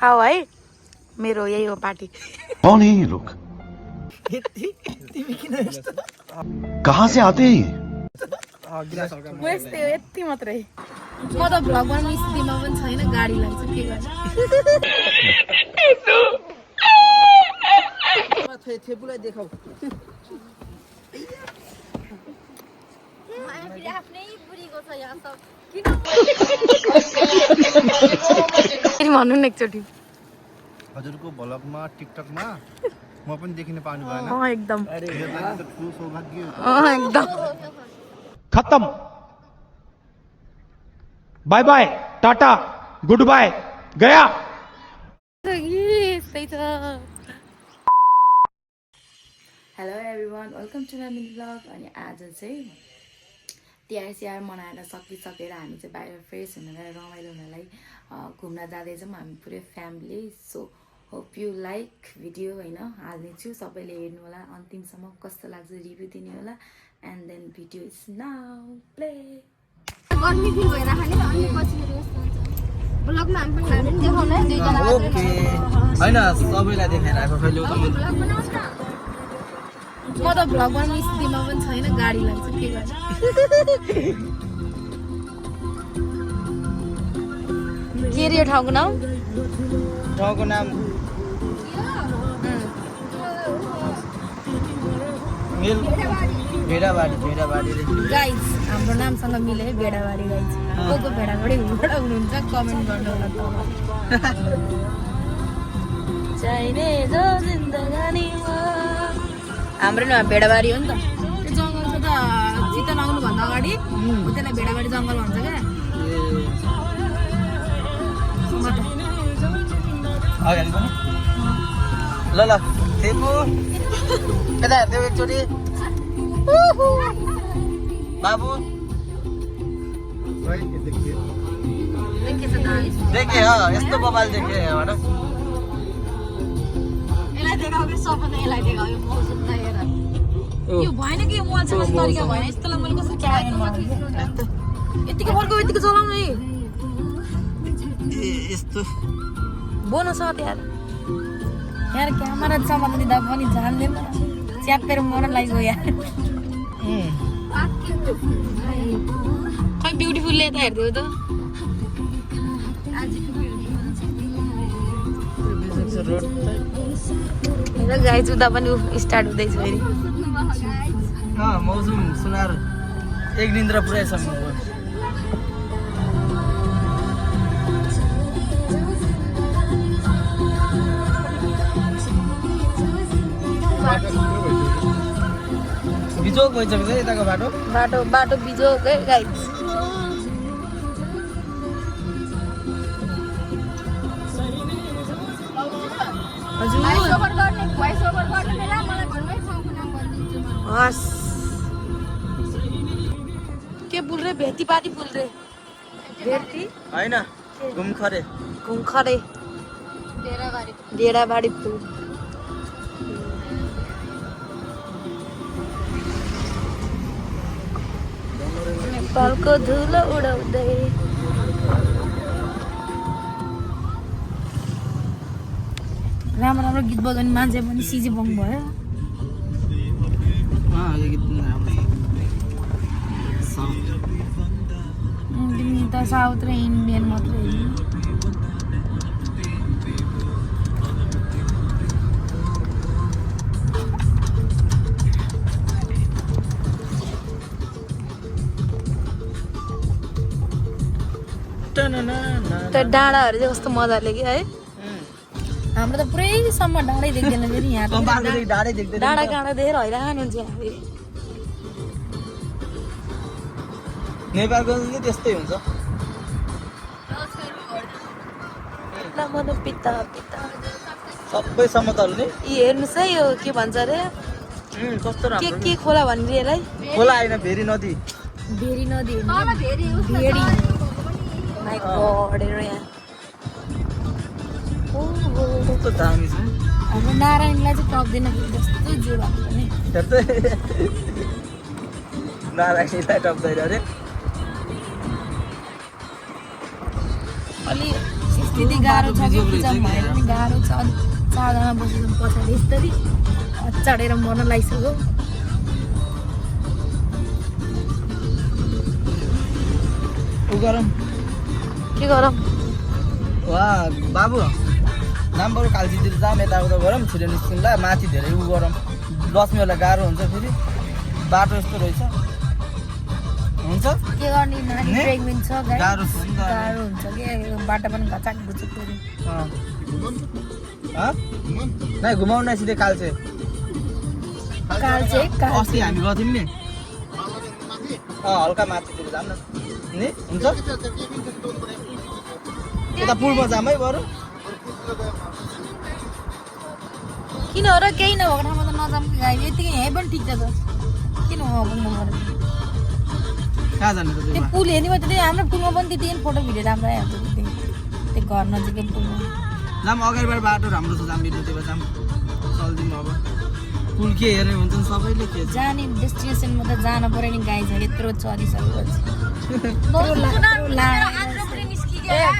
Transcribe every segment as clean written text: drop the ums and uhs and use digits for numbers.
आओ है मेरो यही हो पार्टी कौन है ये लोग कहाँ से आते हैं ये यस्तै हो यति मात्रै म त भ्लग बनाउने स्थितिमा पनि छैन गाडी लाग्छ के गर्नु थेपुलाई देखाऊ आफ्नै बुढीको छ यहाँ सब किन भन्नु न एकचोटि हजुरको भ्लगमा टिकटकमा म पनि देखिन पाउनु भएन एकदम ठुलो सौभाग्य एकदम खत्म बाय बाय टाटा गुड बाय गया यस्तै छ hello everyone welcome to my mini blog अनि आज चाहिँ तिहार मनाएर सकिसकेर हामी चाहिँ बाहिर फ्रेस हुनलाई रमाइलो हुनलाई घुम्न जाँदैछौँ हामी पुरै family so hope you like video होइन हाल्नेछु सबैले हेर्नु होला अन्तिमसम्म कस्तो लाग्छ रिभ्यू दिने होला and then video is now play गर्मी फिल भइराख्ने अनि पछि ब्लगमा हामी पनि हामी देखाउन है दुईजना ओके हैन सबैलाई देखाइराखेको फेरि ब्लग बनाउँछ म त भ्लग बनाउने स्थितिमा पनि छैन गाडी लाग्छ के गर्नु के रे यो ठाउँको नाम ठाउँको नाम मिल भेडाबाडी रे गाइज हाम्रो नामसँग मिले है भेडाबाडी गाइज को भेडाबाडी हुनुहुन्छ कमेन्ट गर्नु होला तल चाहिने जो जिन्दगानीमा हाम्रो नि भेडाबारी हो नि त त्यो जङ्गल छ त चितवन आउनुभन्दा अगाडि त्यसलाई भेडाबारी जङ्गल भन्छ क्या अगाडि पनि ल ल थेपु यता हेर्दै एकचोटि बाबु देखे यस्तो मोबाइल देखे हेर यसलाई देखाऊ कि सबैले यसलाई देखाऊ यो मौसम त हेर यो भएन कि मोबाइल चलाउने तरिका भएन यस्तोलाई मैले कसरी क्यामेरा यतिकै फर्को यतिकै चलाउनु है यस्तो बोनस हो यार यार क्यामेरा चलाउनु दिँदा पनि जान्दैन च्यापेर मर्न लाग्यो यार खै ब्युटिफुल यता हेरिदेऊ त हेर गाई जुत्ता पनि स्टार्ट हुँदैछ फेरि मौसम सुनार एक निन्द्रा पुऱ्याइसक्नु भयो बिजोक भइसक्यो यताको बाटो बाटो बिजोक है गाइज भोइस ओभर गर्ने बेला मलाई घरमै ठाउँको नाम भनिदिन्छु म हस् के बोल रे भेटी पाटी बोल रे भेटी हैन घुमखरे डेराबारी पुल नेपालको धुलो उडाउँदै राम्रो राम्रो गीत बजाउने मान्छे पनि सिजी बङ भयो तिमी त साउथ र इन्डियन मात्रै त्यो डाँडाहरू चाहिँ कस्तो मजाले कि है हाम्रो त पुरैसम्म डाँडै देख्दैन फेरि यहाँ डाँडा काँडा देखेर हैरान हुन्छ यहाँ फेरि नेपालको पनि त्यस्तै हुन्छ पिता पिता सबै समतल नि हेर्नुहोस् है यो के भन्छ अरे कस्तो राम्रो के खोला भन्ने यसलाई खोला होइन भेरी नदी भेरी नदी तल भेरी भेरी माइ गॉड हेर यहाँ कस्तो दामी छ हाम्रो नारायणलाई चाहिँ टप्दैन जस्तो जे भए पनि नारायणलाई टप्दैन अरे अलि परिस्थिति गाह्रो छ कि पूजा भएर पनि गाह्रो छ। 4 जना बसेछौँ पछाडि यस्तरी चढेर मर्न लागिसक्यो। गरम के गरौँ? वा बाबु नम्बर कालचितिर जाम यताउता गरौँ छिटो निस्किँदा माथि धेरै गरौँ बस्नेहरूलाई गाह्रो हुन्छ फेरि बाटो यस्तो रहेछ हुन्छ के गर्ने नानी प्रेग्नेन्ट छ गाइस गाह्रो छ नि त गाह्रो हुन्छ के बाटो पनि घचाक घुचुक फेरि नै घुमाउनु न सिधै कालचे कालचे अस्ति हामी गएको थियौँ नि हल्का माथितिर जाम न नि हुन्छ यता पुलमा जाम है बरु किन हो र केही नभएको ठाउँमा त नजाऊँ कि गाई यतिकै यहीँ पनि ठिक छ त किन हो कहाँ जानु त त्यो पुल हेर्ने मात्रै हाम्रो पुलमा पनि त्यति फोटो भिडियो राम्रो आइहाल्छ त्यो घर नजिकै पुलमा जाम अगाडिबाट बाटो राम्रो छ जाम भिडियोतिर जाम चल्दिउँ अब पुल के हेर्ने हुन्छ नि सबैले के जाने डेस्टिनेसनमा त जान पर्यो नि गाई छ यत्रो चलिसकेपछि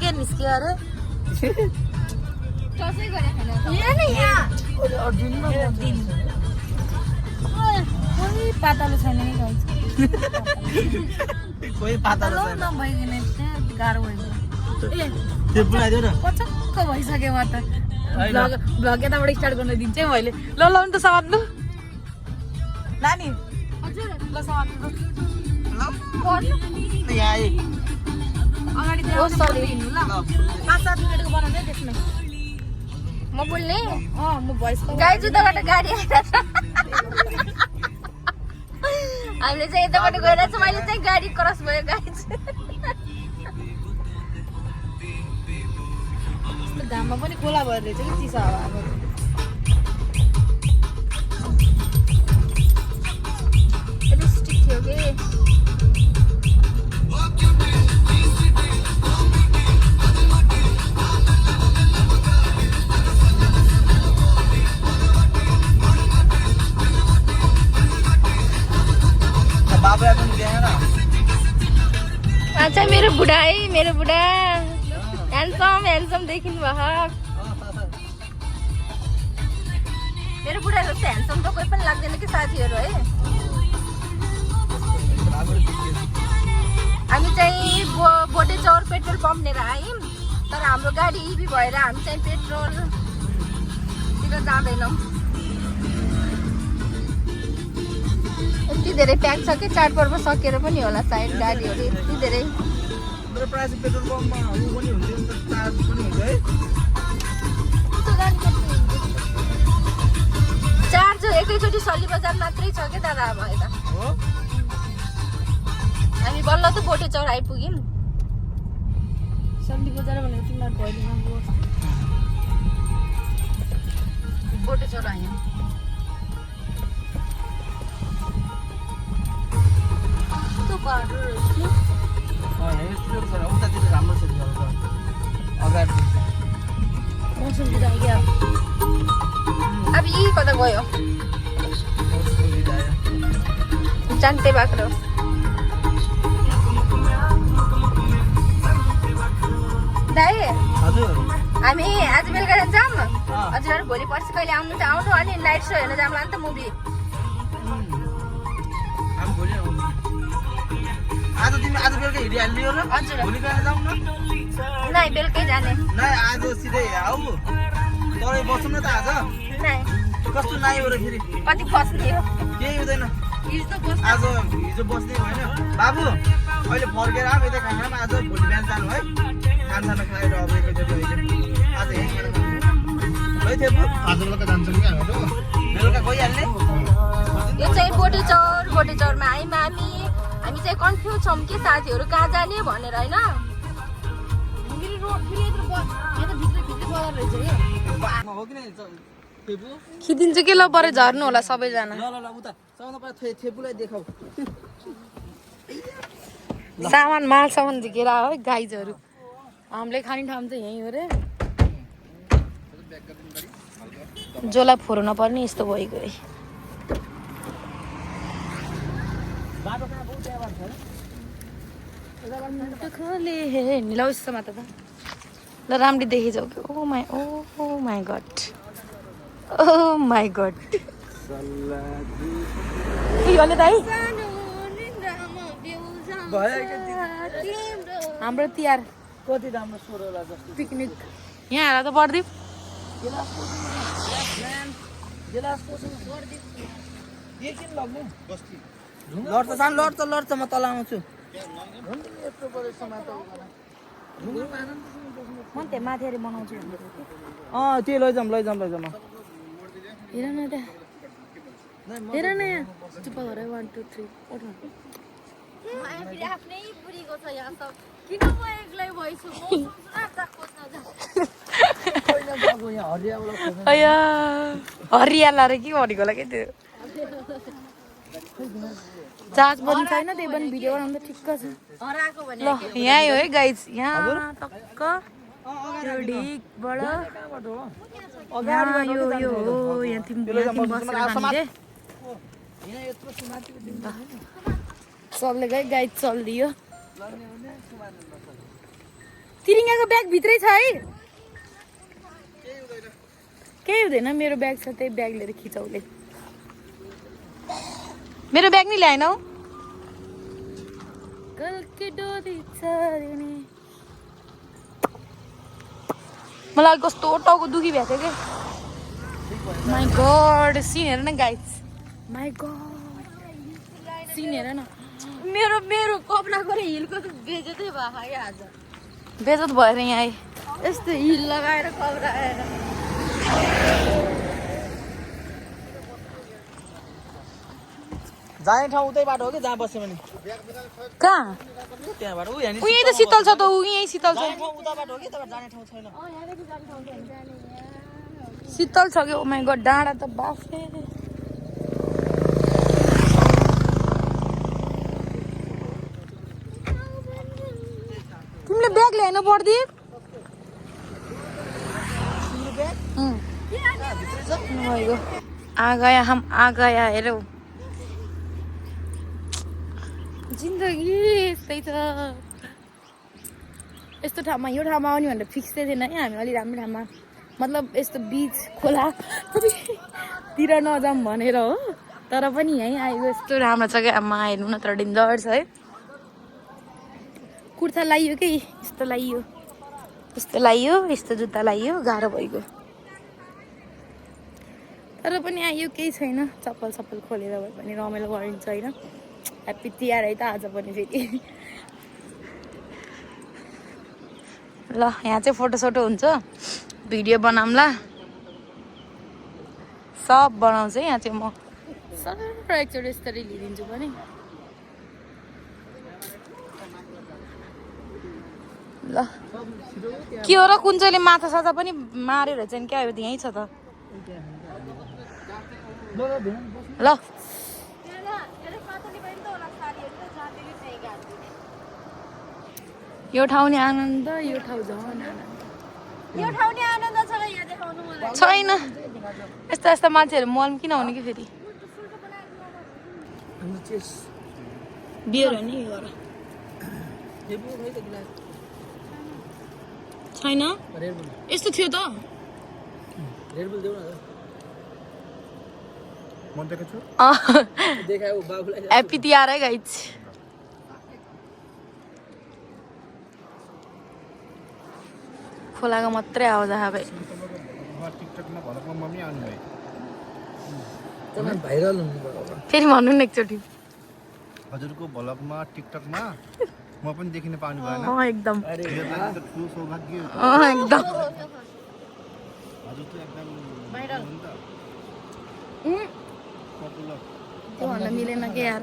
के निस्क्यो अरे पातालो छैन नि गाई कोही पातलो छैन नभइकन गाह्रो भयो त्यो पुऱ्याइदियो न पचक्क भइसक्यो म त भ्लग यताबाट स्टार्ट गर्न दिन्छु है मैले ल ल नि त समात्नु नानी ल समात्नु यहाँ आए अगाडि हिँड्नु ल 5-7 मिनटको बनाउने त्यसमै म बोल्ने म भोइस गाई जुत्ताबाट गाडी आइरहेछ हामीले चाहिँ यताबाट गइरहेछ मैले चाहिँ गाडी क्रस भयो गाई घाममा पनि खोला भएर रहेछ कि चिसो हावा आएको स्टिक थियो कि बाबु पनि देखेन अच्छा मेरो बुढा है मेरो बुढा ह्यान्डसम देखिनु भयो मेरो बुढा जस्तो ह्यान्डसम त कोही पनि लाग्दैन कि साथीहरू है हामी चाहिँ बोटे चौर पेट्रोल पम्प लिएर आयौँ तर हाम्रो गाडी इभी भएर हामी चाहिँ पेट्रोलतिर जाँदैनौँ यति धेरै प्याक छ कि चाडपर्व सकेर पनि होला सायद गाडीहरू यति धेरै मेरो प्रायः पेट्रोल पम्पमा उ पनि हुन्थ्यो नि त चार्ज पनि हुन्छ है चार्ज एकैचोटि सल्ली बजार मात्रै छ क्या दादा अब यता हो हामी बल्ल त बोटे चौर आइपुग्यौँ सन्डी बजार भनेको तिमीहरू भइदिनु बोटे चौर आयौँ बाटो उतातिर राम्रो छ अगाडि मौसम बिताइयो अब यी कता गयो जान्ते बाख्रो दाइ हजुर हामी आज बेलुका जाऊँ हजुर भोलि पर्सि कहिले आउनु त आउनु अनि नाइट सो हेर्न जाउँला नि त मुभी हामी भोलि आज तिमी आज बेलुका हिँडिहाल्यो र हजुर भोलि गएर जाउँ न नाइ बेलुकै जाने नै आज सिधै आऊ तरै बस्छौँ न त आज नाइ कस्तो नाइ हो र फेरि कति बस्ने हो केही हुँदैन हिजो बस आज हिजो बस्ने होइन बाबु अहिले फर्केर आऊ यता खानामा आज भोलि बिहान जानु है खानसाना खाएर अब एकैचोटि अहिले आज यहीँ खाना है थेपु आज बेलुका जान्छौँ कि हामीहरू बेलुका गइहाल्ने यो चाहिँ बोटे चौरमा आयौँ हामी चाहिँ कन्फ्युज छौँ कि साथीहरू कहाँ जाने भनेर होइन फेरि रोड फेरि यत्रो यहाँ त भित्र बजार रहेछ क्या हो कि नै थेपु खिदिन्छु कि ल परे झर्नु होला सबैजना ल ल ल उता सबभन्दा पहिला थेपुलाई देखाऊ सामान माल सामान झिकेर आयो है गाइजहरू हामीले खाने ठाउँ चाहिँ यहीँ हो रे जसलाई फोरो नपर्ने यस्तो भएको रे ल उसमा त ल ल राम्ररी देखिजाऊ कि ओ माई गड अनि दाइ हाम्रो तिहार कति राम्रो स्वर होला जस्तो पिकनिक यहाँ आएर त पर्दिप लड्छ म तल आउँछु म त्यहाँ माथि अरे बनाउँछु त्यो लैजाउँ हेर न त्यहाँ हेर न यहाँ चुप्प गरेर 1 2 3 उठ आफ्नै बुढीको छ यहाँ सब किन म एक्लै भइछु अया हरियाला रे के भनेको होला के त्यो चार्ज पनि छैन त्यही पनि भिडियो बनाउँदा ठिक्क छ हराएको भने ल यहीँ हो है गाइज यहाँ टक्क यो ढिकबाट यहाँ यो यहाँ तिमी बसेर हामीले सबले गाइड चलिदियो तिरिङ्गाको ब्याग भित्रै छ है केही हुँदैन मेरो ब्याग छ त्यही ब्याग लिएर खिचाउले मेरो ब्याग नि ल्याएनौ मलाई कस्तो टाउको दुखी भएको थियो कि माई गड सिन हेर न गाइज माई गड सिन हेर न मेरो कपडाको हिलको त बेजतै भयो है आज बेजत भएर यहाँ आएँ यस्तो हिल लगाएर कपडा आएर जाने ठाउँ उतै बाटो हो कि जहाँ बस्यो भने कहाँ त्यहाँबाट यहीँ त शीतल छ त यहीँ शीतल छ उता बाटो हो कि तपाईँ जाने ठाउँ छैन शीतल छ कि ओ माई गड डाँडा त बाफे तिमीले ब्याग ल्याएन पर्दिप आ गया हम आ गया हेरौ जिन्दगी यस्तै छ यस्तो ठाउँमा यो ठाउँमा आउने भनेर फिक्स चाहिँ थिएन है हामी अलि राम्रो ठाउँमा मतलब यस्तो बिच खोलातिर नजाऊँ भनेर हो तर पनि यहीँ आयो यस्तो राम्रो छ क्या आमा हेर्नु न तर डेन्जर छ है कुर्ता लाइयो कि यस्तो लाइयो यस्तो जुत्ता लाइयो गाह्रो भइगयो तर पनि आयो केही छैन चप्पल खोलेर भए पनि रमाइलो गरिन्छ होइन ह्याप्पी तिहार है त आज पनि फेरि ल यहाँ चाहिँ फोटोसोटो हुन्छ भिडियो बनाउँला सब बनाउँछ यहाँ चाहिँ म सर एकचोटि यस्तरी लिइदिन्छु पनि ल के हो र कुन चाहिँले माछा साछा पनि मार्यो रहेछ नि क्या यो यहीँ छ त ल यो ठाउँ नि आनन्द यो ठाउँ झन् आनन्द छैन यस्ता मान्छेहरू मलम किन हुने कि फेरि बियर हो नि छैन यस्तो थियो त ह्याप्पी तिहार है गाइज खोलाको मात्रै आवाज आयो भाइ भाइरल हुनुभयो फेरि भन्नु न एकचोटि हजुरको भ्लगमा टिकटकमा म पनि देखिन पाउनु भएन एकदम मेरो लागि त ठुलो सौभाग्य हो एकदम हजुर त एकदम भाइरल हो नि त पपुलर त्यो भन्न मिलेन के यार